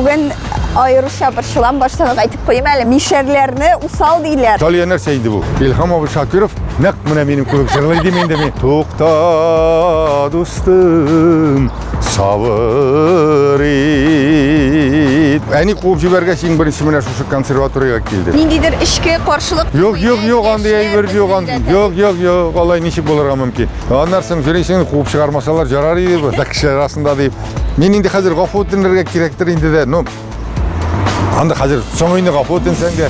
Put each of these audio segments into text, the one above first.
бүген аеруча борчылам, баштан ук әйтеп куйыйм әле, мишәрләрне усал диләр. Талия нәрсә инде бу? Илһам абый Шакиров нәкъ менә минем кебек җырлый дим инде мин. Тукта, дустым, сабыр ит. Әни куып җибәргәч, иң беренче менә шушы консерваториягә килдем. Ниндидер эчке каршылык. Юк, юк, юк, андый әйбер юк, андый. Юк, юк, юк, алай ничек булырга мөмкин? Аннан соң җөрисең, куып чыгармасалар ярар иде, бу кеше арасында дип. Мин инде хәзер гафу үтенергә кирәктер инде дә, ну, анда хәзер соң инде гафу үтенсәң дә.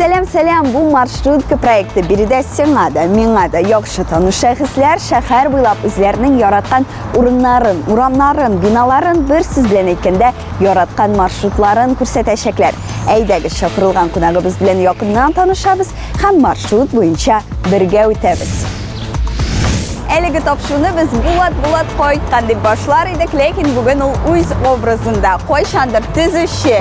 Сәлам, сәлам, бу маршрутка проекты. Биредә сиңа да, миңа да яхшы таныш шәхесләр шәһәр буйлап үзләренең яраткан урыннарын, урамнарын, биналарын, бер сүз белән әйткәндә, яраткан маршрутларын күрсәтәчәкләр. Әйдәгез, чакырылган кунагыбыз белән якыннан танышабыз һәм маршрут буенча бергә үтәбез. Әлеге тапшыруны без Булат Булат кайткан дип башлар идек, ләкин бүген ул үз образында. Кайчандыр төзүче,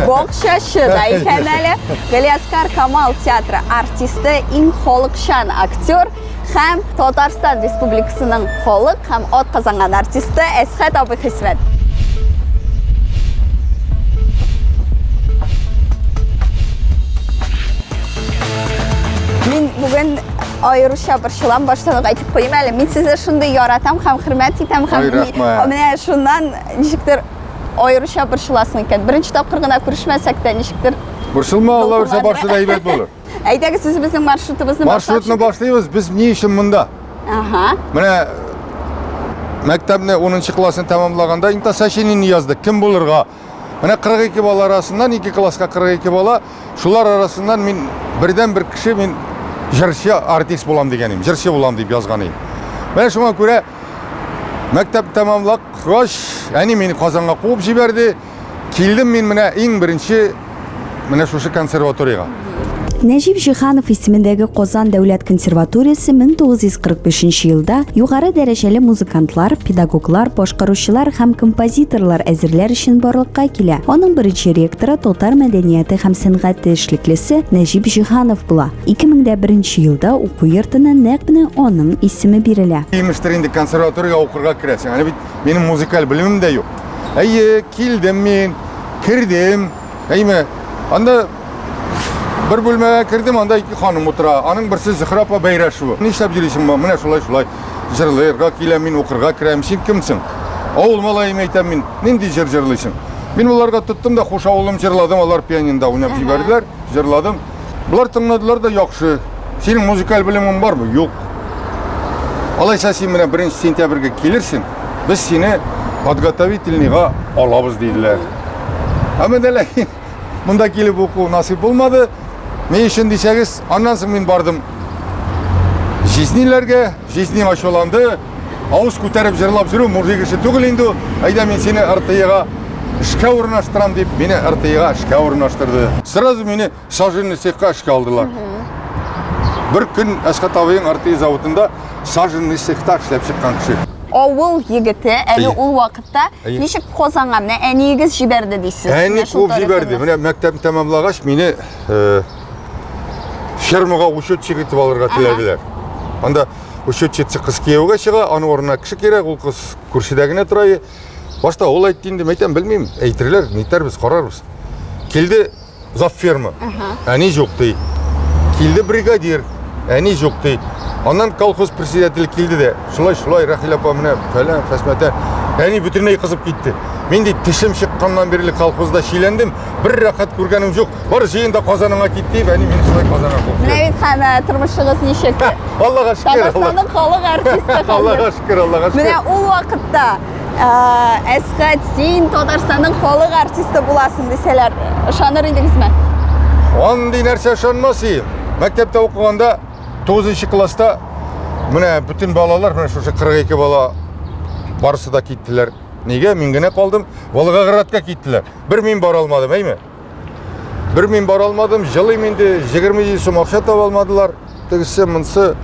бакчачы да икән әле. Галиаскар Камал театры артисты, иң халыкчан актер һәм Татарстан Республикасының халык һәм ат казанган артисты Әсхәт абый Хисмәт. Мин бүген аеруча борчылам, баштан ук әйтеп куйыйм әле. Мин сезне шундый яратам һәм хөрмәт итәм һәм Ай, рәхмәт. менә шуннан ничектер аеруча борчыласың икән. Беренче тапкыр гына күрешмәсәк тә ничектер. Борчылма, Алла бирсә, барысы да әйбәт булыр. Әйдәгез, үзебезнең маршрутыбызны Маршрутны башлыйбыз. Без ни өчен монда? Ага. Менә мәктәпне 10 классны тәмамлаганда инта сочинение яздык. Кем булырга? Менә 42 бала арасыннан, ике класска 42 бала, шулар арасыннан мин бердән бер кеше мин җырчы артист булам дигән идем, җырчы булам дип язган идем. Менә шуңа күрә мәктәп тәмамлагач, әни мине Казанга куып җибәрде. Килдем мин менә иң беренче менә шушы консерваториягә. Нәҗип Җиһанов исемендәге Казан дәүләт консерваториясе 1945 елда югары дәрәҗәле музыкантлар, педагоглар, башкаручылар һәм композиторлар әзерләр өчен барлыкка килә. Аның беренче ректоры татар мәдәнияте һәм сәнгате эшлеклесе Нәҗип Җиһанов була. 2001 елда уку йортына нәкъ менә аның исеме бирелә. Имештер инде консерваториягә укырга керәсең. Әле бит минем музыкаль белемем дә юк. Әйе, килдем мин, кердем. Әйме, анда бер бүлмәгә кердем, анда ике ханым утыра. Аның берсе Зөһрә апа Бәйрәшева. Нишләп йөрисең? Менә шулай шулай җырлыйрга киләм мин, укырга керәм. Син кемсең? Авыл малаем әйтәм мин. Нинди җыр җырлыйсың? Мин боларга тоттым да хуш авылым җырладым, алар пианинода уйнап җибәрделәр, җырладым. Болар тыңладылар да яхшы. Синең музыкаль белемең бармы? Юк. Алайса син менә 1 сентябрьгә килерсең, без сине подготовительныйга алабыз диделәр. Ә менә ләкин монда килеп уку насыйп булмады. Ни өчен дисәгез, аннан соң мин бардым Жизниләргә, жизни ачуланды. Авыз күтәреп җырлап йөрү мужик эше түгел инде ул. Әйдә мин сине РТИга эшкә урнаштырам дип, мине РТИга эшкә урнаштырды. Сразу мине саженный цехка эшкә алдылар. Бер көн Әсхәт абыең РТИ заводында саженный цехта эшләп чыккан кеше. Авыл егете әле ул вакытта ничек Казанга менә әниегез җибәрде дисез. Әни куып җибәрде. Менә мәктәпне тәмамлагач, мине э, фермага учетчик итеп алырга теләделәр. Анда учетчица кыз кияүгә чыга, аның урынына кеше кирәк, ул кыз күршедә генә тора. Башта ул әйтте инде, әйтәм, белмим, әйтерләр, нитәрбез, карарбыз. Килде завферма. Әни юк ди. Килде бригадир. Әни юк ди. Аннан колхоз председателе килде дә, шулай шулай Рәхилә апа менә фәлән фәсмәтә. Әни бөтенләй кызып китте. Мин ди тешем чыкканнан бирле колхозда чиләндем, бер рәхәт күргәнем юк. Бар җыен да Казаныңа кит дип, әни мине шулай Казанга куып. Менә бит һәм тормышыгыз ничек. Аллага шөкер. Татарстанның халык артисты хәзер. Аллага шөкер, Аллага шөкер. Менә ул вакытта Әсхәт, син Татарстанның халык артисты буласың дисәләр, ышаныр идегезме? Андый нәрсә ышанмас идем. Мәктәптә укыганда 9 класста менә бөтен балалар, менә шушы 42 бала барысы да киттеләр. Нигә? Мин генә калдым. Волгоградка киттеләр. Бер мин бара алмадым, әйме? Бер мин бара алмадым, җылыйм инде, 20 сум акча таба алмадылар. Тегесе, монсы.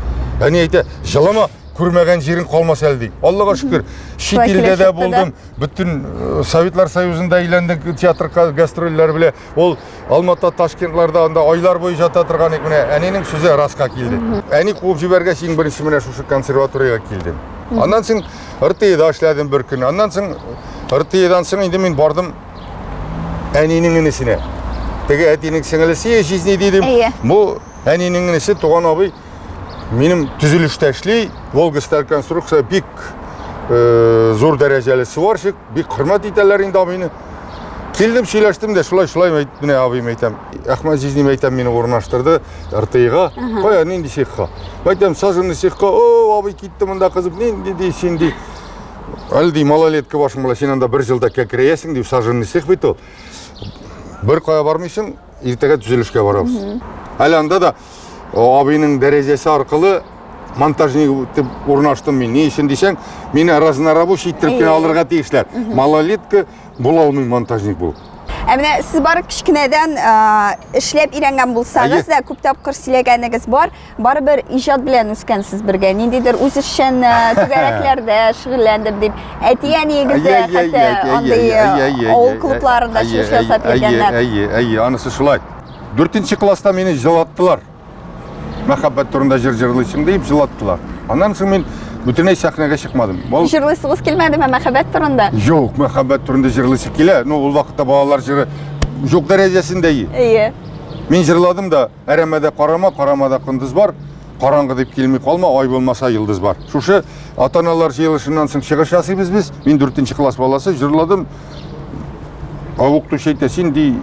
Әни әйтә, җылыма, күрмәгән җирең калмас әле ди. Аллага шөкер, чит илдә дә булдым, бөтен э, Советлар Союзында әйләндек театр гастрольләре белән. Ул Алмата, Ташкентларда анда айлар буе ята торган идек. Менә әнинең сүзе раска килде. Әни куып җибәргәч, иң беренче менә шушы консерваториягә килдем. Аннан соң РТИда эшләдем бер көн. Аннан соң РТИдан соң инде мин бардым. Әнинең энесенә. Теге әтинең сеңелесе җизни дидем. Бу әнинең энесе туган абый минем төзелештә эшли. Волга Сталь конструкция бик э, зур дәрәҗәле сварщик, бик хөрмәт итәләр инде абыйны. Килдем, сөйләштем дә, шулай шулай менә абыем әйтәм. Әхмәт җизним әйтәм, мине урнаштырды РТИга. Кая, нинди цехка? Әйтәм, саженный цехка. О, абый китте монда кызып, нинди ди син ди. Әле ди, малолетка башың белән син анда бер җылда кәкрәясең ди, саженный цех бит ул. Бер кая бармыйсың, иртәгә төзелешкә барабыз. Әле анда да абыйның дәрәҗәсе аркылы монтажник дип урнаштым мин. Ни өчен дисәң, мине разнорабочий иттереп кенә алырга тиешләр. Малолетка була алмыйм монтажник булып. Ә менә сез бары кечкенәдән эшләп өйрәнгән булсагыз да, күп тапкыр сөйләгәнегез бар, барыбер иҗат белән үскәнсез бергә. Ниндидер үзешчән түгәрәкләрдә шөгыльләндем дип. Әти-әниегез дә хәтта андый авыл клубларында чыгыш ясап йөргәннәр. Әйе, әйе, анысы шулай. Дүртенче класста мине җылаттылар. Мәхәббәт турында җыр җырлыйсың дип җылаттылар. Аннан соң мин бөтенләй сәхнәгә чыкмадым. Ул... Җырлыйсыгыз килмәдеме мәхәббәт турында? Юк, мәхәббәт турында җырлыйсы килә. Ну, ул вакытта балалар җыры юк дәрәҗәсендә. Әйе. Мин җырладым да, әрәмәдә карама, карамада кондыз бар, караңгы дип килми калма, ай булмаса йолдыз бар. Шушы ата-аналар җыелышыннан соң чыгыш ясыйбыз без. Мин 4 класс баласы җырладым. Ә укытучы әйтә, син ди,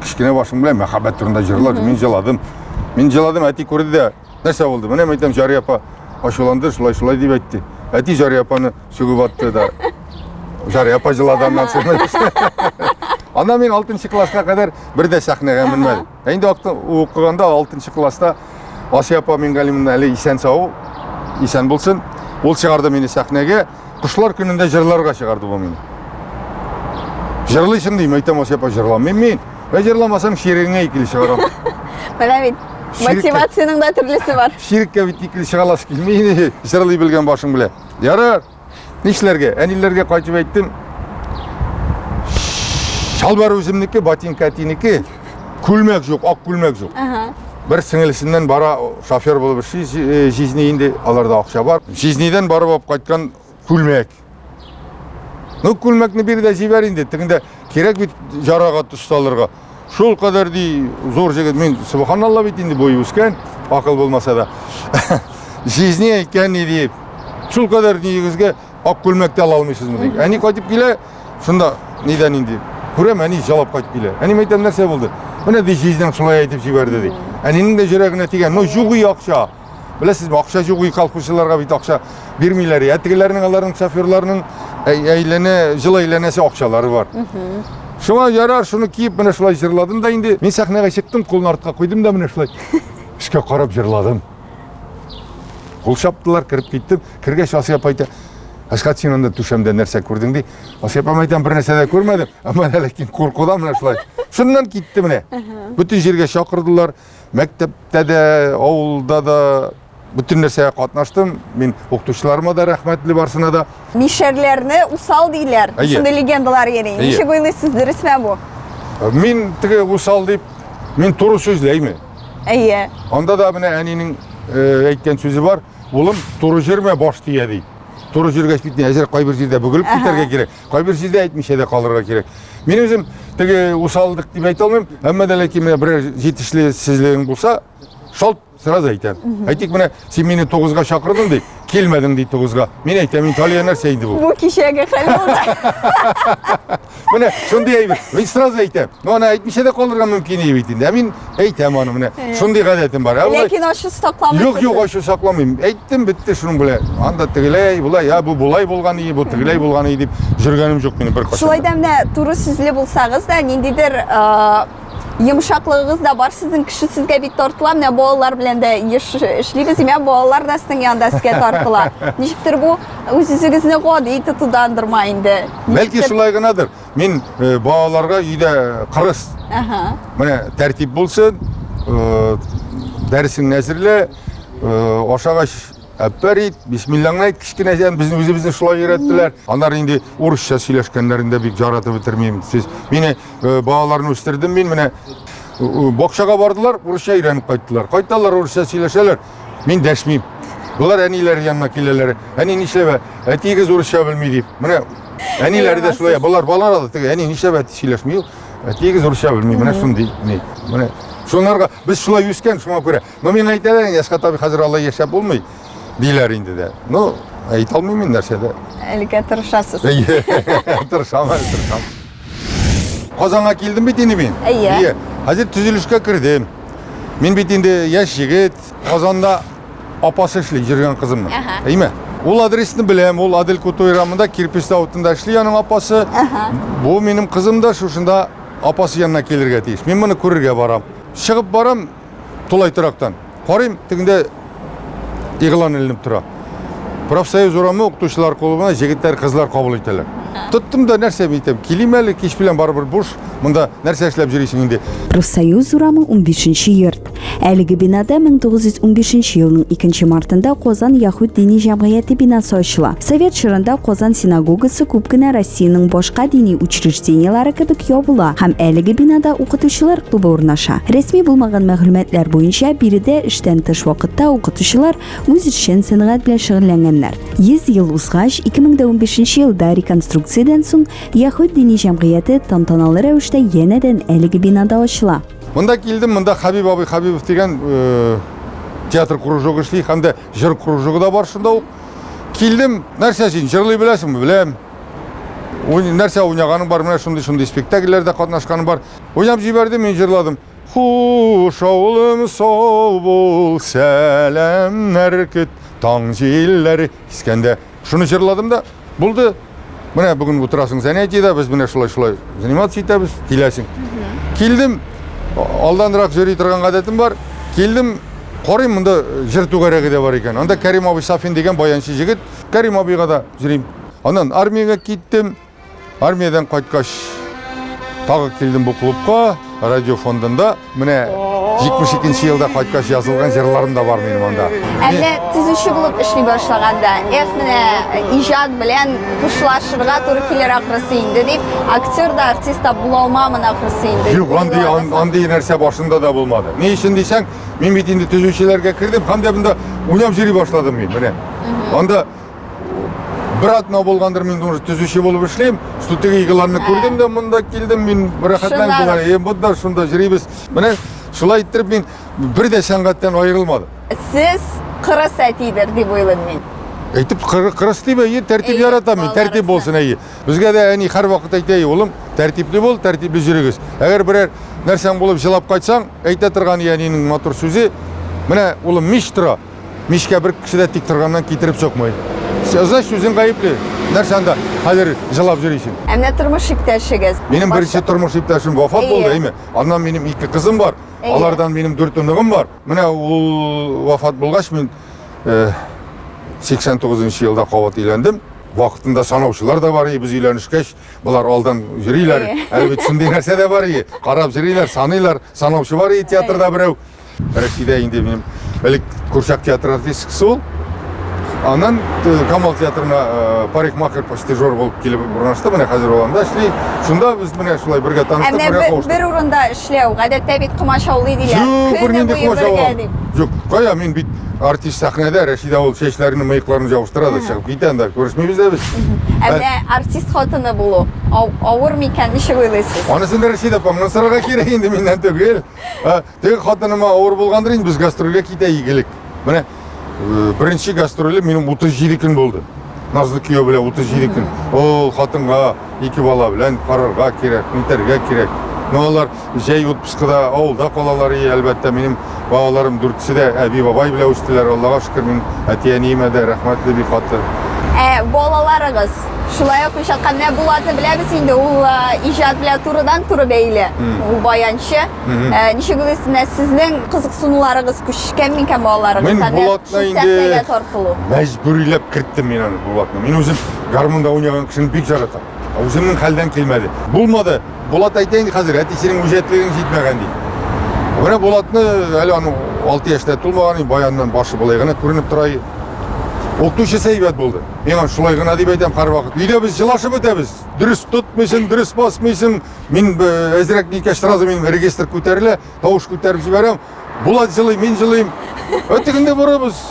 кечкенә башың белән мәхәббәт турында җырлар. Мин җыладым. Мин җыладым, әти күрде дә, нәрсә булды? Менә әйтәм, Җария апа ачуланды, шулай шулай дип әйтте. Әти Җария апаны сүгеп атты да. Җария апа җылады аннан соң. Аннан мин 6 класска кадәр бер дә сәхнәгә менмәдем. Ә инде укыганда 6 класста Асия апа Мингалимовна әле исән сау, исән булсын. Ул чыгарды мине сәхнәгә. Кошлар көнендә җырларга чыгарды бу мине. Җырлыйсың дим, әйтәм, Асия апа, җырламыйм мин. Ә җырламасаң, чирегеңә икеле чыгарам. Менә бит, мотивациянең дә төрлесе бар. Чиреккә бит икеле чыга аласы килми инде, җырлый белгән башың белән. Ярар, нишләргә? Әниләргә кайтып әйттем. Чалбар үземнеке, ботинка әтинеке. Күлмәк юк, ак күлмәк юк. Бер сеңелесеннән бара, шофер булып эшли э, җизни инде, аларда акча бар. Җизнидән барып алып кайткан күлмәк. Ну, күлмәкне бир дә җибәр инде, тегендә кирәк бит жарага төс салырга. Шул кадәр ди зур җегет, мин субханалла бит инде буй үскән, акыл булмаса да. Җизни әйткән ни дип. Шул кадәр нигезгә ак күлмәк тә ала алмыйсызмы ди. Әни кайтып килә, шунда нидән инде. Күрәм, әни җылап кайтып килә. Әни әйтәм, нәрсә булды? Менә ди җизнәң шулай әйтеп җибәрде ди. Әнинең дә йөрәгенә тигән. Ну, юк и акча. Беләсезме, акча юк и колхозчыларга бит акча бирмиләр. Ә тегеләрнең, аларның шоферларының әйләнә, җыл әйләнәсе акчалары бар. Шуңа ярар, шуны киеп менә шулай җырладым да инде. Мин сәхнәгә чыктым, кулны артка куйдым да менә шулай. Эшкә карап җырладым. Кул чаптылар, кереп киттем. Кергәч, Асия апа әйтә, Әсхәт, син анда түшәмдә нәрсә күрдең, ди. Асия апам әйтәм, бер нәрсә дә күрмәдем. Әмма ләкин куркудан менә шулай. Шуннан китте менә. Бөтен җиргә чакырдылар. Мәктәптә дә, авылда да бөтен нәрсәгә катнаштым. Мин укытучыларыма да рәхмәтле барсына да. Мишәрләрне усал диләр. Шундый легендалар йөри. Ничек уйлыйсыз, дөресме бу? Мин теге усал дип, мин туры сүзләйме. Әйе. Анда да менә әнинең әйткән сүзе бар. Улым, туры җөрмә, баш тия ди. Туры җөргәч бит әзер кайбер җирдә бөгелеп китәргә кирәк, кайбер җирдә әйтмичә дә калырга кирәк. Мин үзем теге усаллык дип әйтә алмыйм, әмма дә ләкин менә берәр җитешлесезлегең булса, шалт сразу әйтәм. Әйтик, менә син мине 9-га чакырдың ди, килмәдең ди 9-га. Мин әйтәм, Италия нәрсә инде бу? Бу кичәге хәл булды. Менә шундый әйбер. Мин сразу әйтәм. Ну, аны әйтмичә дә калырга мөмкин иде бит инде. Ә мин әйтәм аны менә. Шундый гадәтем бар. Ләкин ачу сакламыйсыз. Юк, юк, ачу сакламыйм. Әйттем, бетте шуның белән. Анда тегеләй, болай, я бу болай булган иде, бу тегеләй булган иде дип йөргәнем юк минем беркайчан. Шулай да менә туры сүзле булсагыз да, ниндидер йомшаклыгыгыз да бар сезнең, кеше сезгә бит тартыла. Менә балалар белән дә еш эшлибез, менә балалар да сезнең янда сезгә тартыла. Ничектер бу үз-үзегезне гади тотудандырма инде. Бәлки шулай гынадыр. Мин э, балаларга өйдә кырыс. Ага. Менә тәртип булсын, э, дәресеңне әзерлә, э, ашагач әппәр ит, бисмиллаңны әйт кечкенәдән, безне үзебезне шулай өйрәттеләр. Аннары инде урысча сөйләшкәннәрен дә бик яратып бетермим. Сез мине балаларны үстердем мин менә бакчага бардылар, урысча өйрәнеп кайттылар. Кайталар, урысча сөйләшәләр. Мин дәшмим. Болар әниләре янына киләләр. Әни нишләп? Әтиегез урысча белми дип. Менә Әниләре дә шулай. Болар балалар да теге әни нишләп әти сөйләшми ул? Әтиегез русча белми. Менә шундый ни. Менә шунарга без шулай үскән, шуңа күрә. Но мин әйтәләр, Әсхәт абый хәзер алай яшәп булмый диләр инде дә. Ну, әйтә алмыйм мин нәрсә дә. Әлегә тырышасыз. Әйе. Тырышам, әле тырышам. Казанга килдем бит инде мин. Әйе. Хәзер төзелешкә кердем. Мин бит инде яшь егет, Казанда апасы эшли, йөргән кызымның. Әйме? Ул адресны беләм, ул Адель Кутуй урамында кирпеч заводында эшли аның апасы. Бу минем кызым да шушында апасы янына килергә тиеш. Мин моны күрергә барам. Чыгып барам тулай торактан. Карыйм, тегендә игълан эленеп тора. Профсоюз урамы укытучылар клубына җегетләр, кызлар кабул итәләр. Тоттым да нәрсә әйтәм, килим әле, кич белән барыбер буш, монда нәрсә эшләп йөрисең инде. Профсоюз урамы 15 йорт. Әлеге бинада 1915 елның 2 мартында Казан Яһүд дини җәмгыяте бинасы ачыла. Совет чорында Казан синагогасы күп кенә Россиянең башка дини учреждениеләре кебек ябыла һәм әлеге бинада укытучылар клубы урнаша. Рәсми булмаган мәгълүматлар буенча, биредә эштән тыш вакытта укытучылар үзешчән сәнгать белән шөгыльләнгәннәр. 100 ел узгач, 2015 елда реконструкциядән соң Яһүд дини җәмгыяте тантаналы рәвештә янәдән әлеге бинада ачыла. Монда килдем, монда Хабиб абый Хабибов дигән э, театр кружогы эшли, һәм дә җыр кружогы да бар шунда ук. Килдем, нәрсә син, җырлый беләсеңме? Беләм. Нәрсә уйнаганың бар, менә шундый-шундый спектакльләрдә катнашканым бар. Уйнап җибәрдем, мин җырладым. Хуш, авылым, сау бул, сәламнәр көт, таң җилләре искәндә. Шуны җырладым да, булды. Менә бүген утырасың занятиедә, без менә шулай-шулай заниматься итәбез, киләсең. Килдем, алданрак йөри торган гадәтем бар. Килдем, карыйм, монда җыр түгәрәге дә бар икән. Анда Кәрим абый Сафин дигән баянчы җегет, Кәрим абыйга да йөрим. Аннан армиягә киттем. Армиядән кайткач, тагы килдем бу клубка, радио фондында. Менә 72 елда кайткач язылган җырларым да бар минем анда. Ә менә төзүче булып эшли башлаганда, эх, менә иҗат белән хушлашырга туры килер ахрысы инде дип, актер да, артист та була алмамын ахрысы инде. Юк, андый, андый нәрсә башында да булмады. Ни өчен дисәң, мин бит инде төзүчеләргә кердем һәм дә монда уйнап йөри башладым мин, менә. Анда бер атна булгандыр мин уже төзүче булып эшлим. Шул теге игыларны күрдем дә монда килдем мин рәхәтләнеп болай. Е, монда шунда йөрибез. Менә шулай иттереп мин бер дә сәнгатьтән аерылмадым. Сез кырыс әтидер дип уйлыйм мин. Әйтеп кырыс дип, әйе, тәртип яратам мин, тәртип булсын, әйе. Безгә дә әни һәрвакыт әйтә, улым, тәртипле бул, тәртипле йөрегез. Әгәр берәр нәрсәң булып җылап кайтсаң, әйтә торган әнинең матур сүзе, менә, улым, мич тора. Мичкә бер кеше дә тик торганнан китереп сукмый. Значит, үзең гаепле. Нәрсә анда хәзер җылап йөрисең? Ә менә тормыш иптәшегез? Минем беренче тормыш иптәшем вафат булды, әйме? Аннан минем ике кызым бар. Алардан минем дүрт оныгым бар. Менә ул вафат булгач, мин 89 нчы елда кабат өйләндем. Вакытында санаучылар да бар, без өйләнешкәч, болар алдан йөриләр. Әле бит шундый нәрсә дә бар, карап йөриләр, саныйлар. Санаучы бар театрда берәү. Рәшидә инде минем элек курчак театры артисткасы ул. Аннан э, Камал театрына э, парикмахер стажер булып килеп урнашты. Менә хәзер ул анда эшли. Шунда без менә шулай бергә таныштык, бергә кавыштык. Бер урында эшләү, гадәттә бит комачаулый диләр. Юк, бернинди комачаулау. Юк, кая мин бит артист сәхнәдә, Рәшидә ул чәчләрен, мыекларын җабыштыра да чыгып китә анда. Күрешмибез дә без. Ә менә артист хатыны булу авыр микән, ничек уйлыйсыз? Анысын да Рәшидә апаңнан сорарга кирәк инде, миннән түгел. Теге хатыныма авыр булгандыр инде, без гастрольгә китә игелек. Менә э, беренче гастроле минем 37 көн булды. Назлы кияү белән 37 көн. Ул хатынга ике бала белән карарга кирәк, нитәргә кирәк. Но алар җәй отпускыда авылда калалар, и, әлбәттә, минем балаларым дүртесе дә әби бабай белән үстеләр. Аллага шөкер, мин әти-әниемә дә рәхмәтле бик каты. Ә балаларыгыз шулай ук иҗатка менә Булатны беләбез инде, ул э, иҗат белән турыдан-туры бәйле. Ул баянчы. Ә, ничек уйлыйсыз, менә сезнең кызыксынуларыгыз күчкән микән балаларыгызга? Мин Менә Булатны шул инде сәхнәгә тартылу. мәҗбүриләп керттем мин аны Булатны. Мин үзем гармунда уйнаган кешене бик яратам. Ә Үземнең хәлдән килмәде. Булмады. Булат әйтә инде хәзер, әти синең үҗәтлегең җитмәгән ди. Менә Булатны әле аның 6 яшьтә тулмаган, инде баяннан башы болай гына күренеп тора. Укытучысы әйбәт булды. Мин аны шулай гына дип әйтәм һәрвакыт. Өйдә без җылашып бетәбез. Дөрес тотмыйсың, дөрес басмыйсың. Мин э, әзрәк ниткәч сразу минем регистр күтәрелә, тавыш күтәреп җибәрәм. Булат җылый, мин җылыйм. Ә тегендә барабыз.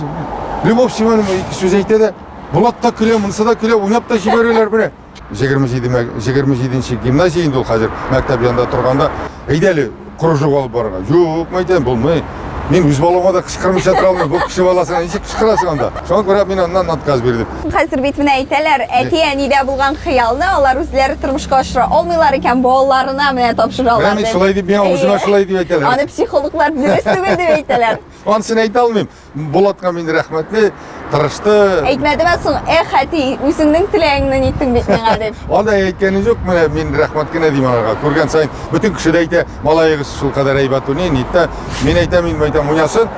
Любовь Семеновна ике сүз әйтә дә, Булат та көлә, монысы да көлә, уйнап та җибәрәләр менә. 27 27 нче гимназия инде ул хәзер мәктәп янында торганда, әйдә әле кружок алып барырга. Юк, мәйтәм, булмый. Мин үз балама да кычкырмыйча тора алмыйм. Бу кеше баласына ничек кычкырасың анда? Шуңа күрә мин аннан отказ бирдем. Хәзер бит менә әйтәләр, әти-әнидә булган хыялны алар үзләре тормышка ашыра алмыйлар икән, балаларына менә тапшыралар. Менә мин шулай дип, миңа үземә шулай дип әйтәләр. Аны психологлар дөрес түгел дип әйтәләр. Анысын әйтә алмыйм. Булатка мин рәхмәтле, тырышты. Әйтмәдеме соң, эх, әти, үзеңнең теләгеңне ниттең бит миңа дип. Анда әйткәне юк, менә мин рәхмәт кенә дим аларга. Күргән саен бөтен кеше дә әйтә, малаегыз шулкадәр әйбәт уйный, нитә. Мин әйтәм, мин әйтәм, уйнасын,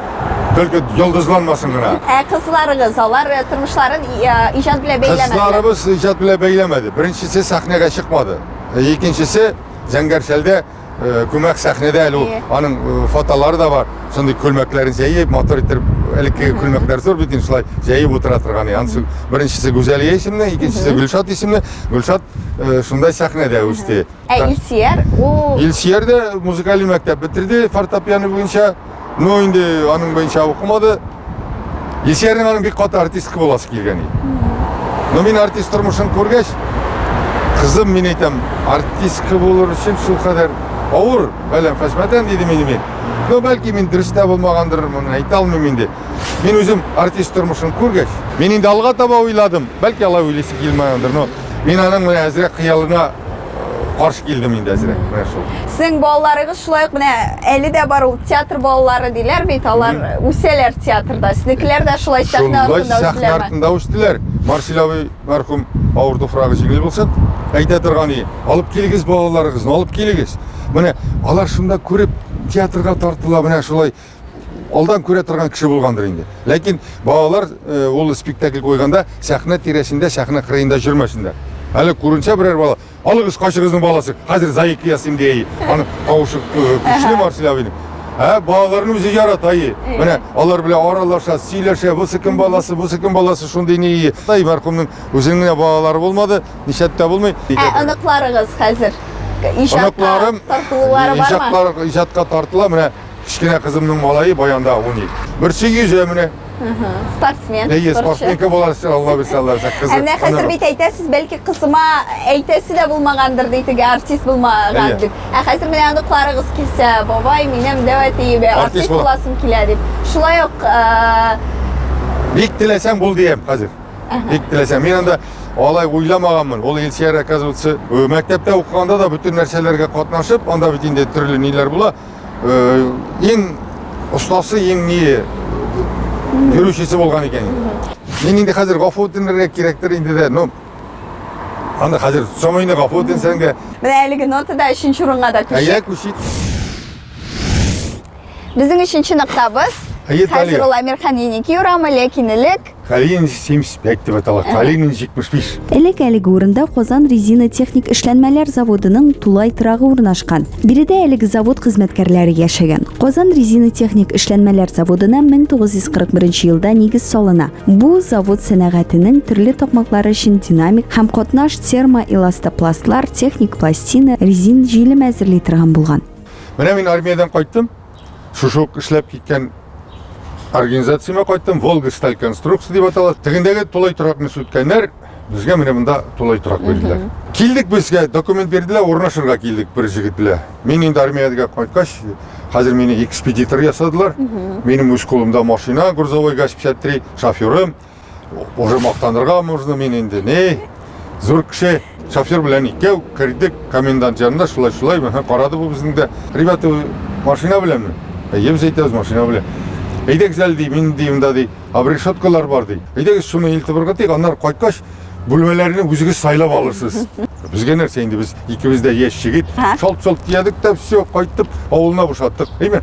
только йолдызланмасын гына. Ә кызларыгыз, алар э, тормышларын э, иҗат белән бәйләмәделәр. Кызларыбыз иҗат белән бәйләмәде. Беренчесе сәхнәгә чыкмады. Икенчесе Зәңгәр шәлдә Э, күмәк сәхнәдә әле ул аның э, фотолары да бар. Шундый күлмәкләрен җәеп, матур итеп, элеккеге күлмәкләр зур бит инде шулай җәеп утыра торган. Анысы беренчесе Гүзәлия исемле, икенчесе Гөлшат исемле. Гөлшат э, шундай сәхнәдә үсте. Ә Илсияр ул Илсияр дә музыкаль мәктәп бетерде фортепиано буенча. Ну инде аның буенча укымады. Илсиярнең аның бик каты артистка буласы килгән иде. Но мин артист тормышын күргәч, кызым, мин әйтәм, артистка булыр өчен шулкадәр авыр, бәләм фәсмәтән диде мине мин. Ну, бәлки мин дөрес тә булмагандыр, моны әйтә алмыйм инде. Мин үзем артист тормышын күргәч, мин инде алга таба уйладым. Бәлки алай уйлыйсы килмәгәндер, но мин аның менә әзрәк хыялына каршы килдем инде әзрәк менә шул. Сезнең балаларыгыз шулай ук менә әле дә бар ул театр балалары диләр бит, алар үсәләр театрда. Сезнекеләр дә шулай сәхнә артында үстеләрме? Сәхнә артында үстеләр. Марсель абый мәрхүм авыр туфрагы җиңел булсын, әйтә торган иде, алып килегез балаларыгызны, алып килегез. Менә алар шунда күреп театрга тартыла, менә шулай алдан күрә торган кеше булгандыр инде. Ләкин балалар э, ул спектакль куйганда сәхнә тирәсендә, сәхнә кырыенда йөрмәсеннәр. Әле күренсә берәр бала, алыгыз кайсыгызның баласы, хәзер заик ясыйм дия. Аның тавышы э, көчле Марсель абыйның. Ә балаларны үзе ярата. Менә алар белән аралаша, сөйләшә, бусы кем баласы, бусы кем баласы, шундый ни. Тай мәрхүмнең үзенең генә балалары булмады, нишләп тә булмый. Ә оныкларыгыз хәзер иҗатка тартылулары бармы? Иҗатка тартыла, менә Кечкенә кызымның малае баянда уйный. Берсе йөзә менә. Спортсмен. Әйе, спортсменка була, Алла бирсә, Алла бирсә, кызы. Ә менә хәзер бит әйтәсез, бәлки кызыма әйтәсе дә булмагандыр ди, теге артист булмаган дип. Ә хәзер менә оныкларыгыз килсә, бабай, минем дәү әтием, артист буласым килә дип. Шулай ук Бик теләсәң бул диям хәзер. Бик теләсәң. Мин анда алай уйламаганмын. Ул Илсөяр, оказывается, мәктәптә укыганда да бөтен нәрсәләргә катнашып, анда бит инде төрле ниләр була. Иң остасы, иң ни йөрүчесе булган икән. Мин инде хәзер гафу үтенергә кирәктер инде дә, но аны хәзер соң инде гафу үтенсәң дә. Менә әлеге нотада өченче урынга да күчик. Әйе, күчик. Безнең өченче ноктабыз. Хәзер ул Әмирхан Еники урамы, ләкин элек Калинин 75 дип атала. Калинин 75. Элек әлеге урында Казан резина техник эшләнмәләр заводының тулай торагы урнашкан. Биредә әлеге завод хезмәткәрләре яшәгән. Казан резина техник эшләнмәләр заводына 1941 елда нигез салына. Бу завод сәнәгатенең төрле такмаклары өчен динамик һәм катнаш термоэластопластлар, техник пластина, резин җилем әзерли торган булган. Менә мин армиядән кайттым. Шушы ук эшләп киткән организацияма кайттым. Волга сталь конструкция дип атала. Тегендәге тулай торакны сүткәннәр, безгә менә монда тулай торак бирделәр. Килдек безгә, документ бирделәр, урнашырга килдек бер җегет белән. Мин инде армиядән кайткач, хәзер мине экспедитор ясадылар. Минем үз кулымда машина, грузовой ГАЗ-53, шоферым. Уже мактанырга можно мин инде. Не, зур кеше, шофер белән икәү кердек комендант янына, шулай-шулай, менә карады бу безнең дә. Ребята, машина беләнме? Әйе, без әйтәбез, машина белән. Әйдәгез әле, ди, мин ди, монда ди, обрешеткалар бар ди. Әйдәгез шуны илтеп ыргытыйк, аннары кайткач, бүлмәләрне үзегез сайлап алырсыз. Безгә нәрсә инде, без икебез дә яшь егет. Шалт-шалт тиядек тә, все, кайттып, авылына бушаттык. Әйме?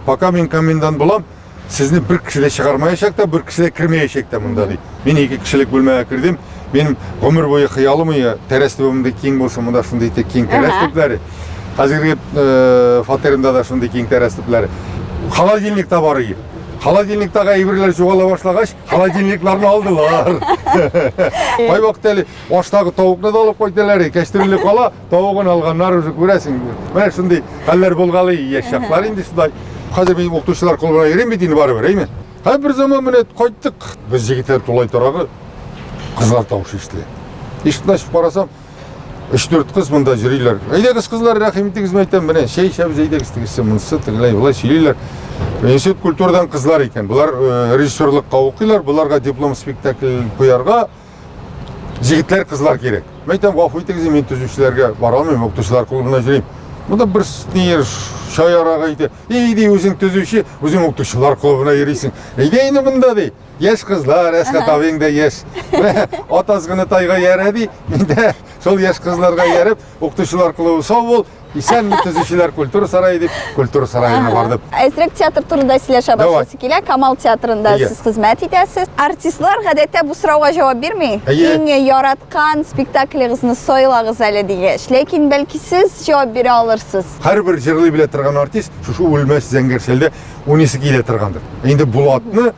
Пока мин комендант булам, Сезне бер кеше дә чыгармаячак та, бер кеше дә кермәячәк тә монда, ди. Мин ике кешелек бүлмәгә кердем. Минем гомер буе хыялым ие, тәрәз төбе мондый киң булсын, монда шундый итеп киң тәрәз төпләре. Хәзерге э, фатирымда да шундый киң тәрәз төпләре. Холодильник та бар ие. Холодильниктагы әйберләр югала башлагач, холодильникларны алдылар. Кайвакыт әле аштагы тавыкны да алып кайталар, кәчтүрле кала, Тавыгын алганнар уже күрәсең. Менә шундый хәлләр булгалый, яшь чаклар инде шулай. Хәзер мин укытучылар клубына йөрим бит инде барыбер, әйме? Һәм бер заман менә кайттык. Без егетләр тулай торагы, кызлар тавышы ишетелә. Ишекне ачып карасам, Өч-дүрт кыз монда йөриләр. Әйдәгез, кызлар, рәхим итегез, мин әйтәм, менә чәй эчәбез, әйдәгез, тегесе, монысы, тегеләй, болай сөйлиләр. Институт культурадан кызлар икән. Болар э, режиссерлыкка укыйлар, боларга диплом спектакль куярга җегетләр, кызлар кирәк. Мин әйтәм, гафу итегез, мин төзүчеләргә бара алмыйм, укытучылар клубына йөрим. Монда бер ни шаярак әйтә. Эй, ди, үзең төзүче, үзең укытучылар клубына йөрисең. Әйдә инде монда, ди. Яшь кызлар, Әсхәт абыең да яшь. Менә ат азгыны тайга иярә ди. Мин дә шул яшь кызларга ияреп, укытучылар клубы сау бул, исәнме төзүчеләр культура сарае дип, культура сараена бардым. Әзрәк театр турында сөйләшә башлыйсы килә. Камал театрында сез хезмәт итәсез. Артистлар гадәттә бу сорауга җавап бирми. Иң яраткан спектаклегызны сайлагыз әле дигәч. Ләкин бәлки сез җавап бирә алырсыз. Һәрбер җырлый белә торган артист шушы үлмәс зәңгәр шәлдә уйныйсы килә торгандыр. Инде Булатны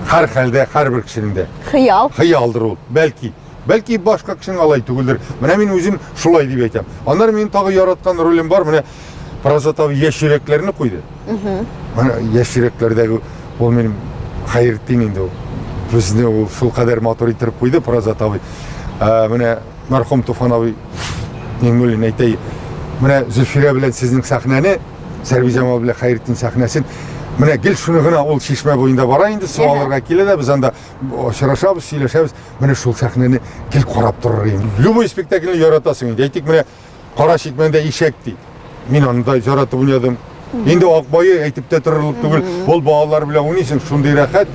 һәр хәлдә һәрбер кешенең дә. Хыял. Хыялдыр ул. Бәлки. Бәлки башка кешенең алай түгелдер. Менә мин үзем шулай дип әйтәм. Аннары минем тагы яраткан ролем бар. Менә Празат абый яшь йөрәкләрне куйды. Менә яшь йөрәкләрдәге ул минем Хәйретдин инде ул. Безне ул шул кадәр матур иттереп куйды Празат абый. Ә, менә мәрхүм Туфан абый Миңнуллин әйтә, менә Зөлфирә белән сезнең сәхнәне Сәрбиҗамал белән Хәйретдин сәхнәсен менә гел шуны гына ул чишмә буенда бара инде, су алырга килә дә, без анда очрашабыз, сөйләшәбез. Менә шул сәхнәне гел карап торыр идем. Любой спектакльне яратасың инде. Әйтик, менә Кара чикмәндә ишәк ди. Мин аны да яратып уйнадым. Инде Акбае әйтеп тә торырлык түгел. Ул балалар белән уйныйсың, шундый рәхәт.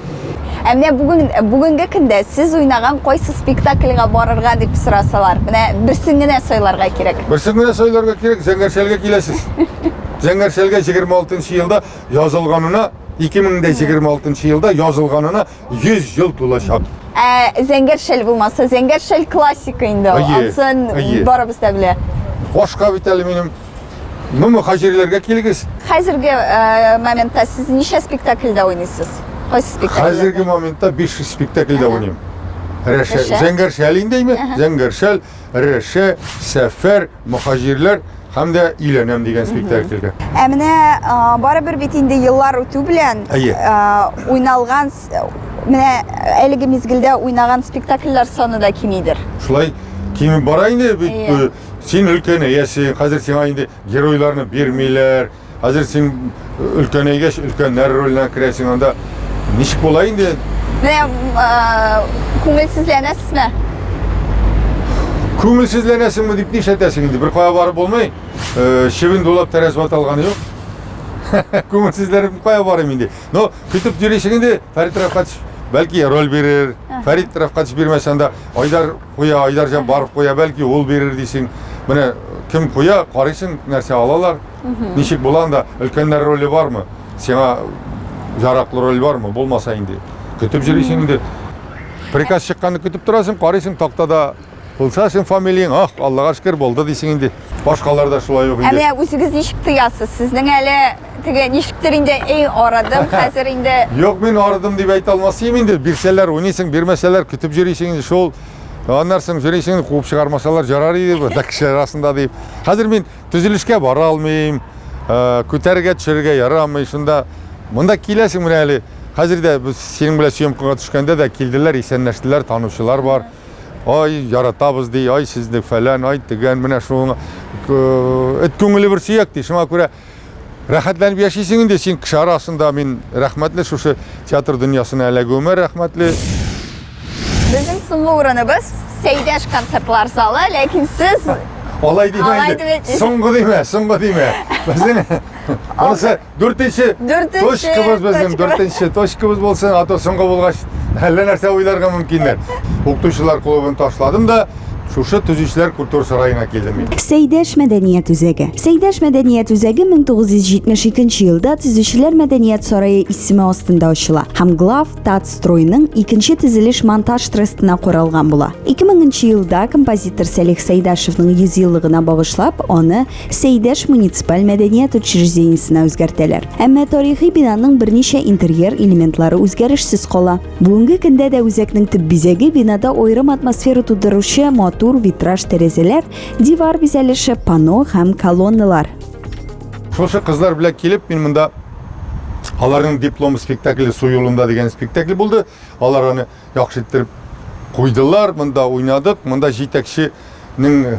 Ә менә бүген бүгенге көндә сез уйнаган кайсы спектакльгә барырга дип сорасалар, менә берсен генә сайларга кирәк. Берсен генә сайларга кирәк, Зәңгәр шәлгә киләсез. Зәңгәр шәлгә 26 елда язылганына, 2026 елда язылганына 100 ел тулачак. Ә Зәңгәр шәл булмаса, Зәңгәр шәл классика инде ул. Ансын барыбыз да белә. Башка бит әле минем Ну, мөхаҗирләргә килегез. Хәзерге э, моментта сез ничә спектакльдә уйныйсыз? Кайсы спектакльдә? Хәзерге моментта 5 спектакльдә уйныйм. Рәшә, Зәңгәр шәл инде әйме? Зәңгәр шәл, Рәшә, Сәфәр, Мөхаҗирләр һәм дә Өйләнәм дигән спектакльгә. Ә менә барыбер бит инде еллар үтү белән уйналган менә әлеге мизгелдә уйнаган спектакльләр саны да кимидер. Шулай кимеп бара инде бит. Син өлкәнәясең, хәзер сиңа инде геройларны бирмиләр. Хәзер син өлкәнәйгәч, өлкәннәр роленә керәсең анда. Ничек була инде? Менә күңелсезләнәсезме? Күңелсезләнәсеңме дип нишләтәсең инде? Бер кая барып булмый. Чебен дулап тәрәз ваталганы юк. Күңелсезләнеп кая барыйм инде? Но көтеп йөрисең инде, Фәрит Рәфкатович бәлки роль бирер. Фәрит Рәфкатович бирмәсә анда Айдар куя, Айдар Җаббаров куя, бәлки ул бирер дисең. Менә кем куя, карыйсың, нәрсә алалар. Ничек була анда, өлкәннәр роле бармы? Сиңа яраклы роль бармы? Булмаса инде. Көтеп йөрисең инде. Приказ чыкканны көтеп торасың, карыйсың, тактада булса син фамилияң, ах, Аллага шөкер, булды дисең инде. Башкалар да шулай ук инде. Ә менә үзегез ничек тоясыз? Сезнең әле теге ничектер инде, эй, арыдым, хәзер инде. Юк, мин арыдым дип әйтә алмас идем инде. Бирсәләр уйныйсың, бирмәсәләр көтеп йөрисең инде шул. Аннан соң йөрисең, куып чыгармасалар ярар иде бу кешеләр арасында дип. Хәзер мин төзелешкә бара алмыйм, э, күтәрергә төшерергә ярамый. Шунда монда киләсең менә әле. Хәзер дә без синең белән съемкага төшкәндә дә килделәр, исәнләштеләр, танучылар бар. Ай, яратабыз ди, ай сезне фәлән, ай тегән, менә шуңа эт күңеле бер сөяк ди. Шуңа күрә рәхәтләнеп яшисең инде син кеше арасында. Мин рәхмәтле шушы театр дөньясына эләгүемә рәхмәтле. Безнең соңгы урыныбыз Сәйдәш концертлар залы, ләкин сез Алай димә инде. Соңгы димә, соңгы димә. Безнең Анысы дүртенче точкабыз безнең, дүртенче точкабыз булсын, а то соңгы булгач әллә нәрсә уйларга мөмкиннәр. Укытучылар клубын ташладым да, шушы төзүчеләр культура сараена килдем мин. Сәйдәш мәдәният үзәге. Сәйдәш мәдәният үзәге 1972 елда Төзүчеләр мәдәният сарае исеме астында ачыла һәм Глав Татстройның икенче төзелеш монтаж трестына коралган була. 2000 елда композитор Сәлих Сәйдәшевның 100 еллыгына багышлап, аны Сәйдәш муниципаль мәдәният учреждениесенә үзгәртәләр. Әмма тарихи бинаның берничә интерьер элементлары үзгәрешсез кала. Бүгенге көндә дә үзәкнең төп бизәге бинада аерым атмосфера тудыручы матур витраж тәрәзәләр, дивар бизәлеше, панно һәм колонналар. Шушы кызлар белән килеп, мин монда аларның диплом спектакле Су юлында дигән спектакль булды. Алар аны яхшы иттереп куйдылар, монда уйнадык. Монда җитәкченең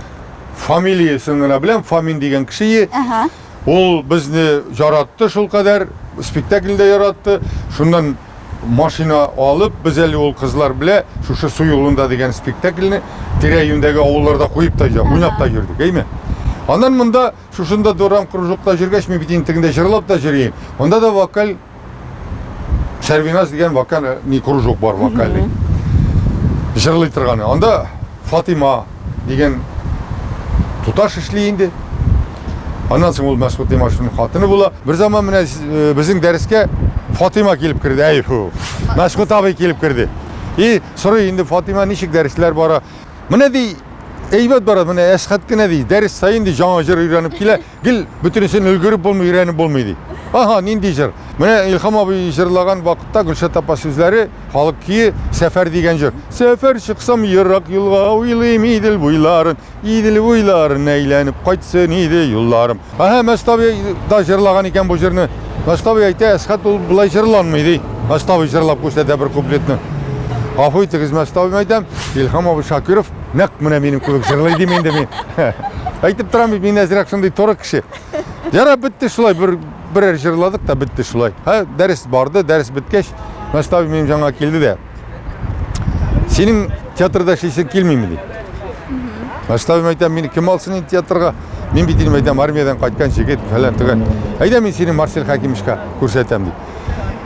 Фамилиясен генә беләм, Фомин дигән кеше. Ага. Ул безне яратты шулкадәр, спектакльдә яратты. Шуннан машина алып, без әле ул кызлар белә шушы Су юлында дигән спектакльне тирә-юньдәге авылларда куеп та, уйнап та йөрдек, әйме? Аннан монда шушында Дорам кружокта йөргәч, мин бит инде тегендә җырлап та йөрим. Монда да вокаль Сәрвиназ дигән вокаль э, не кружок бар вокальный. Җырлый торганы. Анда Фатима дигән туташ эшли инде. Аннан соң ул Мәсгут Имашевның хатыны була. Бер заман менә э, безнең дәрескә Фатима килеп керде. Әй, фу. Мәсгут абый килеп керде. И сорый инде Фатима ничек дәресләр бара? Менә ди, әйбәт бара, менә Әсхәт кенә ди, дәрес саен ди яңа җыр өйрәнеп килә. Гел бөтенесен өлгереп булмый, өйрәнеп булмый ди. Ага, нинди җыр? Менә Илһам абый җырлаган вакытта Гөлшат апа сүзләре, халык көе Сәфәр дигән җыр. Сәфәр чыксам ерак юлга, уйлыйм Идел буйларын, Идел буйларын әйләнеп кайтсын иде юлларым. Ага, Мәстабый да җырлаган икән бу җырны. Мәстабый әйтә, Әсхәт ул болай җырланмый ди. Мәстабый җырлап күрсәтә бер куплетны. Гафу итегез, Мәстабый әйтәм, Илһам абый Шакиров нәкъ менә минем кебек җырлый дим инде мин. Әйтеп торам бит, мин әзрәк шундый торы кеше. Ярар, бетте шулай, бер берәр җырладык та бетте шулай. Һә, дәрес барды, дәрес беткәч, Мәстабый минем җанга килде дә. Синең театрда эшлисең килмиме ди. Мәстабый әйтәм, мине кем алсын инде театрга? Мин бит инде әйтәм, армиядән кайткан җегет, фәлән төгән. Әйдә мин сине Марсель Хәкимовичка күрсәтәм ди.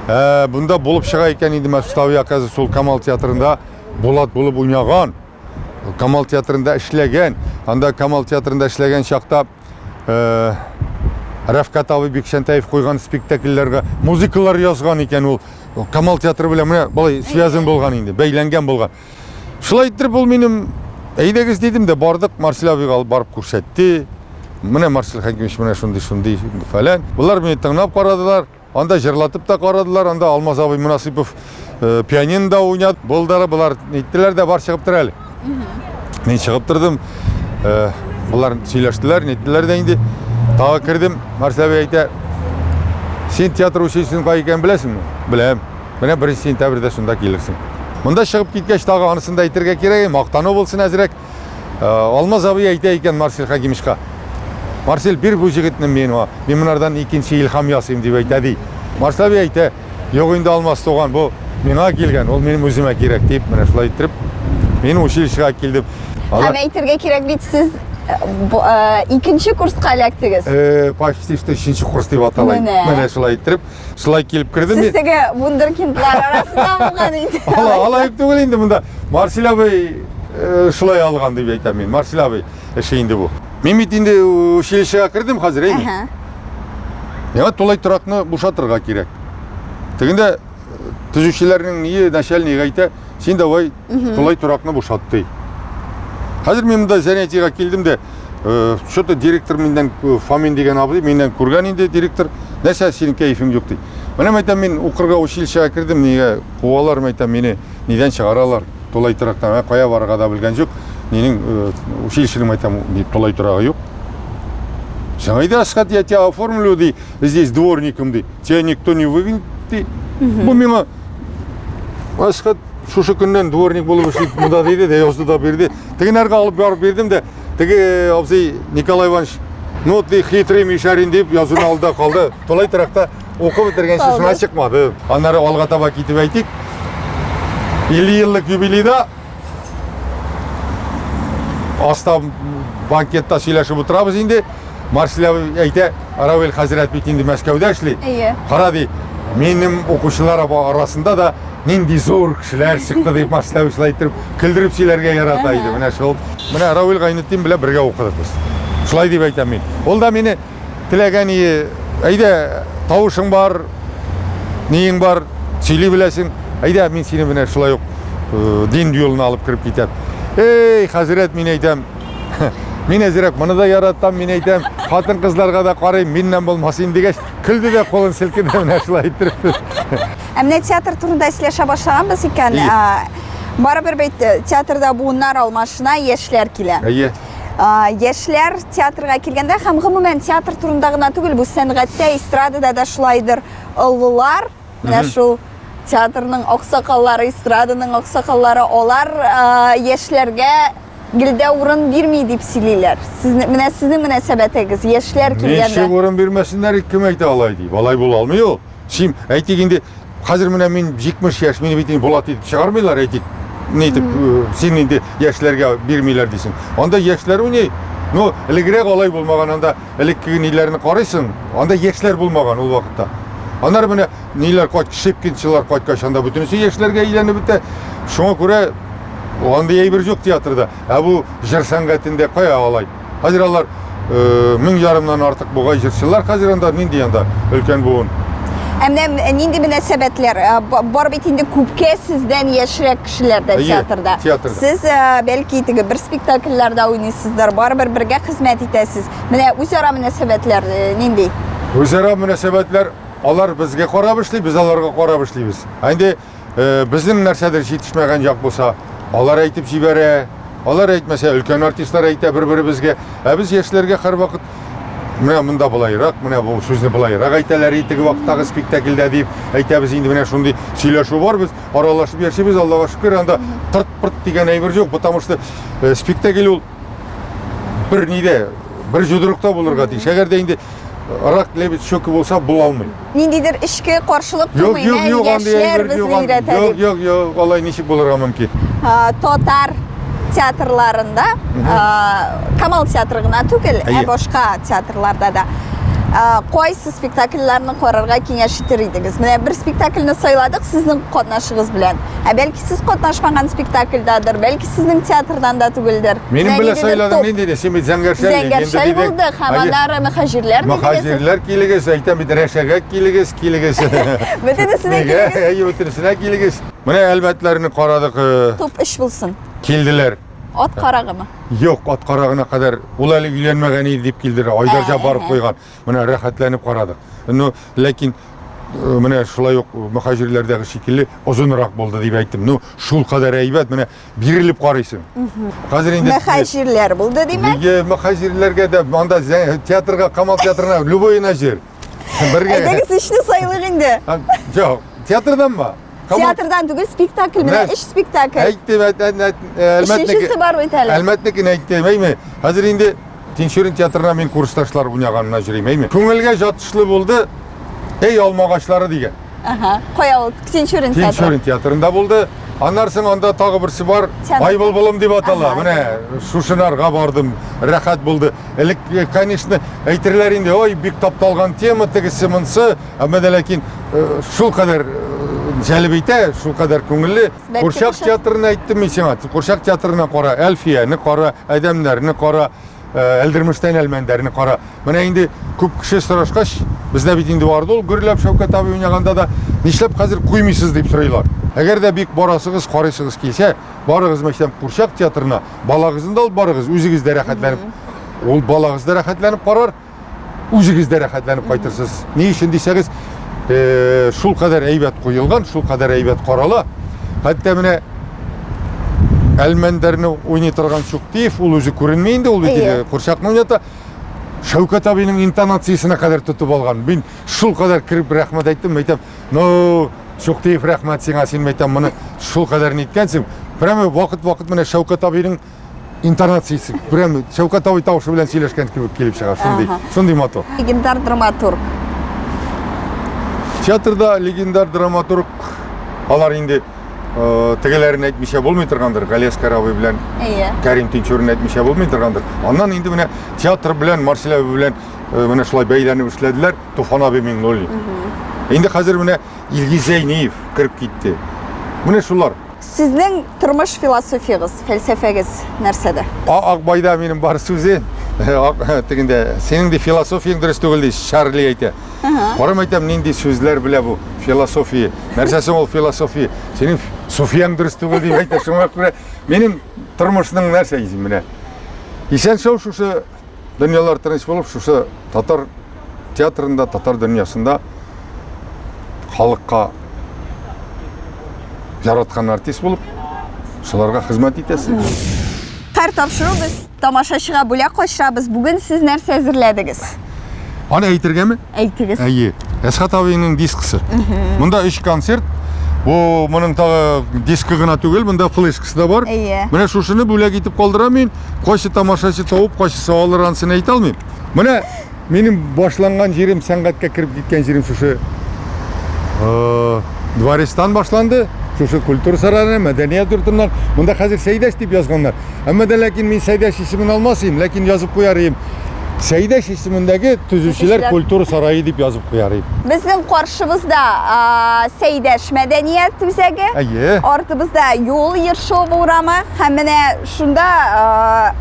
Ә, бунда булып чыга икән инде Мәстабый оказывается, ул Камал театрында Булат булып уйнаган. Камал театрында эшләгән. Анда Камал театрында эшләгән чакта э, Рәфкат абый Бикчәнтәев куйган спектакльләргә музыкалар язган икән ул. Камал театры белән менә болай связан булган инде, бәйләнгән булган. Шулай иттереп ул минем әйдәгез дидем дә бардык, Марсель абыйга алып барып күрсәтте. Менә Марсель Хәкимович менә шундый шундый фәлән. Болар мине тыңлап карадылар. Анда җырлатып та карадылар, анда Алмаз абый Мунасыйпов э, пианинода уйнады. Булдыры болар ниттеләр дә бар чыгып тор әле. Мин чыгып тордым. Э, болар сөйләштеләр, ниттеләр дә инде. Тагы кердем, Марсель абый әйтә, син театр училищесының кай икәнен беләсеңме? Беләм. Менә 1 сентябрьдә шунда килерсең. Монда чыгып киткәч тагы анысын да әйтергә кирәк, мактану булсын әзрәк. Э, Алмаз абый әйтә икән Марсель Хакимовичка. Марсель, бир бу җегетне миңа. Мин монардан икенче илһам ясыйм дип әйтә ди. Марсель абый әйтә, юк инде Алмаз туган, бу миңа килгән, ул минем үземә кирәк дип, менә шулай иттереп, мин училищега килдем. Һәм әйтергә кирәк бит, сез э, э, икенче курска эләктегез. Э, почти что өченче курс дип атала. Менә шулай иттереп, Шулай килеп кердем Сез теге вундеркиндлар арасында булган инде. Алай, алай түгел инде монда. Марсель абый э, шулай алган дип әйтәм мин. Марсель абый эше инде бу. Мин бит инде училищега кердем хәзер, әйме? Миңа тулай торакны бушатырга кирәк. Тегендә э, төзүчеләрнең ние начальнигы әйтә, син давай тулай торакны бушат ди. Хәзер мин монда занятиега килдем дә, э, что-то директор миннән э, Фомин дигән абый миннән күргән инде директор. Нәрсә синең кәефең юк ди. Менә әйтәм мин укырга училищега кердем, нигә куалар, әйтәм мине нидән чыгаралар? Тулай торактан, ә кая барырга да белгән юк. Минем э, училищеның әйтәм, тулай торагы юк. Син әйдә, Асхат, я тебя оформлю, ди, здесь дворником, ди. Тебя никто не выгонит, ди. Бу миңа Асхат шушы көннән дворник булып эшли монда диде дә язды да бирде. Тегенәргә алып барып бирдем дә, теге абзый Николай Иванович, ну ты хитрый мишәрин дип язуны алды да калды. Тулай торакта укып бетергәнче шуңа чыкмады. Аннары алга таба китеп әйтик. 50 еллык юбилейда аста банкетта сөйләшеп утырабыз инде. Марсель абый әйтә, Равил хәзрәт бит инде Мәскәүдә эшли. Әйе. Кара ди, минем укучылар арасында да нинди зур кешеләр чыкты дип Марсель абый шулай иттереп көлдереп сөйләргә ярата иде. Менә шул. Менә Равил Гайнетдин белән бергә укыдык без. Шулай дип әйтәм мин. Ул да мине теләгән ие, әйдә, тавышың бар, ниең бар, сөйли беләсең. Әйдә, мин сине менә шулай ук э, дин юлына алып кереп китәм. Эй, хәзрәт, мин әйтәм, мин әзрәк моны да яратам, мин әйтәм, хатын-кызларга да карыйм, миннән булмас инде дигәч, көлде дә кулын селкеде менә шулай иттереп. Ә менә театр турында сөйләшә башлаганбыз икән, барыбер бит э, театрда буыннар алмашына, яшьләр килә. Әйе. Яшьләр театрга килгәндә һәм гомумән театр турында гына түгел, бу сәнгатьтә, эстрадада да шулайдыр. Олылар, менә шул театрның аксакаллары, эстраданың аксакаллары, алар яшьләргә Гелдә урын бирми дип сөйлиләр. Сезне, менә сезнең мөнәсәбәтегез, яшьләр килгәндә. Ничек урын бирмәсеннәр, кем әйтә алай дип? Алай була алмый ул. Син, әйтик инде, хәзер менә мин 70 яшь, мине бит инде Булат итеп чыгармыйлар, әйтик. Ни итеп, э, син инде яшьләргә бирмиләр дисең. Анда яшьләр уйный. Ну, элегрәк алай булмаган, анда элеккеге ниләрне карыйсың, анда яшьләр булмаган ул вакытта. Аннары менә ниләр кайт, Шипкинчылар кайткач, анда бөтенесе яшьләргә әйләнеп бетә. Шуңа күрә андый әйбер юк театрда. Ә бу җыр сәнгатендә кая алай? Хәзер алар э, мең ярымнан артык бугай җырчылар хәзер анда нинди анда өлкән буын. Ә менә нинди мөнәсәбәтләр? Э, бар бит инде күпкә сездән яшьрәк кешеләр дә театрда. Театрда. Сез э, бәлки теге бер спектакльләрдә уйныйсыздыр, барыбер бергә хезмәт итәсез. Менә үзара мөнәсәбәтләр нинди? Үзара мөнәсәбәтләр алар безгә карап эшли, без аларга карап эшлибез. Ә инде Э, безнең нәрсәдер җитешмәгән як булса, алар әйтеп җибәрә. Алар әйтмәсә, өлкән артистлар әйтә бер-беребезгә. Ә без яшьләргә һәрвакыт менә монда болайрак, менә бу сүзне болайрак әйтәләр иде теге вакыттагы спектакльдә дип әйтәбез инде менә шундый сөйләшү бар без аралашып яшибез, Аллага шөкер, анда тырт-пырт дигән әйбер юк, потому что э, спектакль ул бер нидә, бер җодрыкта булырга тиеш. Әгәр дә инде рак, лебедь, щеки булса, була алмый. Ниндидер эчке каршылык тумый, юк, юк, яшьләр безне өйрәтә дип. Юк, юк, юк, алай ничек булырга мөмкин? Татар театрларында, Камал театры гына түгел, ә башка театрларда да кайсы спектакльләрне карарга киңәш итер идегез? Менә бер спектакльне сайладык сезнең катнашыгыз белән. Ә бәлки сез катнашмаган спектакльдәдер, бәлки сезнең театрдан да түгелдер. Минем белән сайладың нинди иде? Син бит Зәңгәр шәл. Зәңгәр шәл булды һәм аннары мөхаҗирләр дидегез. Мөхаҗирләр килегез, әйтәм бит, Рәшәгә килегез, килегез. Бөтенесенә килегез. Әйе, бөтенесенә килегез. Менә Әлмәтләрне карадык. Э, Топ эш булсын. Килделәр. Ат карагымы? Юк, ат карагына кадәр ул әле өйләнмәгән иде дип килделәр. Айдар Җаббаров куйган. Менә рәхәтләнеп карадык. Ну, ләкин э, менә шулай ук мөхаҗирләрдәге шикелле озынрак булды дип әйттем. Ну, шул кадәр әйбәт, менә бирелеп карыйсың. Хәзер инде Мөхаҗирләр булды димәк? Нигә мөхаҗирләргә дә анда театрга, Камал театрына любойына җир. Бергә. Әйдәгез өчне сайлыйк инде. Юк, театрданмы? Театрдан түгел, спектакль, менә өч спектакль. Әйттем, әйт, әйт, әйт, Әлмәтнеке. Өченчесе бар бит әле. Әлмәтнекен әйттем, әйме? Хәзер инде Тинчурин театрына мин курсташлар уйнаганына йөрим, әйме? Күңелгә ятышлы булды. Эй алмагачлары дигән. Ага. Кая ул? Тинчурин театры. Тинчурин театрында булды. Аннан соң анда тагы берсе бар. Ай былбылым дип атала. Менә шушынарга бардым. Рәхәт булды. Элек, э, конечно, әйтерләр инде, ой, бик тапталган тема, тегесе монсы, әмма дә ләкин э, шул кадәр э, җәлеп итә, шул кадәр күңелле. Курчак театрын әйттем мин сиңа. Курчак театрына кара, Әлфияне кара, Адәмнәрне кара, Әлдермештән Әлмәндәрне кара. Менә инде күп кеше сорашкач, бездә бит инде барды ул гөрләп Шәүкәт абый уйнаганда да, нишләп хәзер куймыйсыз дип сорыйлар. Әгәр дә бик барасыгыз, карыйсыгыз килсә, барыгыз мәктәп курчак театрына, балагызны да алып барыгыз, үзегез дә рәхәтләнеп. Ул балагыз да рәхәтләнеп карар, үзегез дә рәхәтләнеп кайтырсыз. Ни өчен дисәгез, э, шул кадәр әйбәт куелган, шул кадәр әйбәт карала. Хәтта менә Әлмәндәрне уйный торган Чуктиев, ул үзе күренми инде, ул бит инде курчакны уйната. Шәүкәт абыйның интонациясенә кадәр тотып алган. Мин шул кадәр кереп рәхмәт әйттем, әйтәм, ну, Чуктиев, рәхмәт сиңа, син әйтәм, моны шул кадәр ниткәнсең. Прямо вакыт-вакыт менә Шәүкәт абыйның интонациясе прям Шәүкәт абый тавышы белән сөйләшкән кебек килеп чыга. Шундый, шундый матур. Легендар драматург. Театрда легендар драматург алар инде э, тегеләрен әйтмичә булмый торгандыр. Галиәскар абый белән Әйе. Кәрим Тинчурин әйтмичә булмый торгандыр. Аннан инде менә театр белән Марсель абый белән э, менә шулай бәйләнеп эшләделәр. Туфан абый Миңнуллин. Инде хәзер менә Илгиз Зәйниев кереп китте. Менә шулар. Сезнең тормыш философиягез, фәлсәфәгез нәрсәдә? А Акбайда минем бар сүзе. Ак, тегендә, синең ди философияң дөрес түгел ди, Чарли әйтә. Карам әйтәм, нинди сүзләр белә бу философия. Нәрсә соң ул философия? Синең суфияң дөрес түгел дип әйтә. Шуңа күрә минем тормышның нәрсә изем менә. Исән сау шушы дөньялар тыныч булып, шушы татар театрында, татар дөньясында халыкка яраткан артист булып, шуларга хезмәт итәсең. Һәр тапшыру без тамашачыга бүләк качырабыз. Бүген сез нәрсә әзерләдегез? Аны әйтергәме? Әйтегез. Әйе. Әсхат абыйның дискысы. Монда өч концерт. Бу моның тагы дискы гына түгел, монда флешкасы да бар. Әйе. Менә шушыны бүләк итеп калдырам мин. Кайсы тамашачы табып, кайсысы алыр, анысын әйтә алмыйм. Менә минем башланган җирем, сәнгатькә кереп киткән җирем шушы э, дворецтан башланды. Шушы культура сарае, мәдәният йортыннан. Монда хәзер Сәйдәш дип язганнар. Әмма дә ләкин мин Сәйдәш исемен алмас идем, ләкин язып куяр идем. Сәйдәш исемендәге төзүчеләр культура сарае дип язып куяр идем. Безнең каршыбызда Сәйдәш мәдәният үзәге. Әйе. Артыбызда юл Ершова урамы һәм менә шунда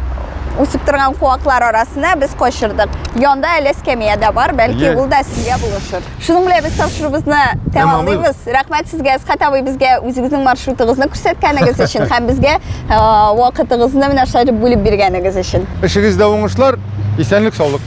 үсеп торган куаклар арасына без качырдык. Янда әле эскәмия дә бар, бәлки ул да сезгә булышыр. Шуның белән без тапшыруыбызны тәмамлыйбыз. Рәхмәт сезгә, Әсхәт абый, безгә үзегезнең маршрутыгызны күрсәткәнегез өчен һәм безгә вакытыгызны менә шулай итеп бүлеп биргәнегез өчен. Эшегездә уңышлар, исәнлек, саулык.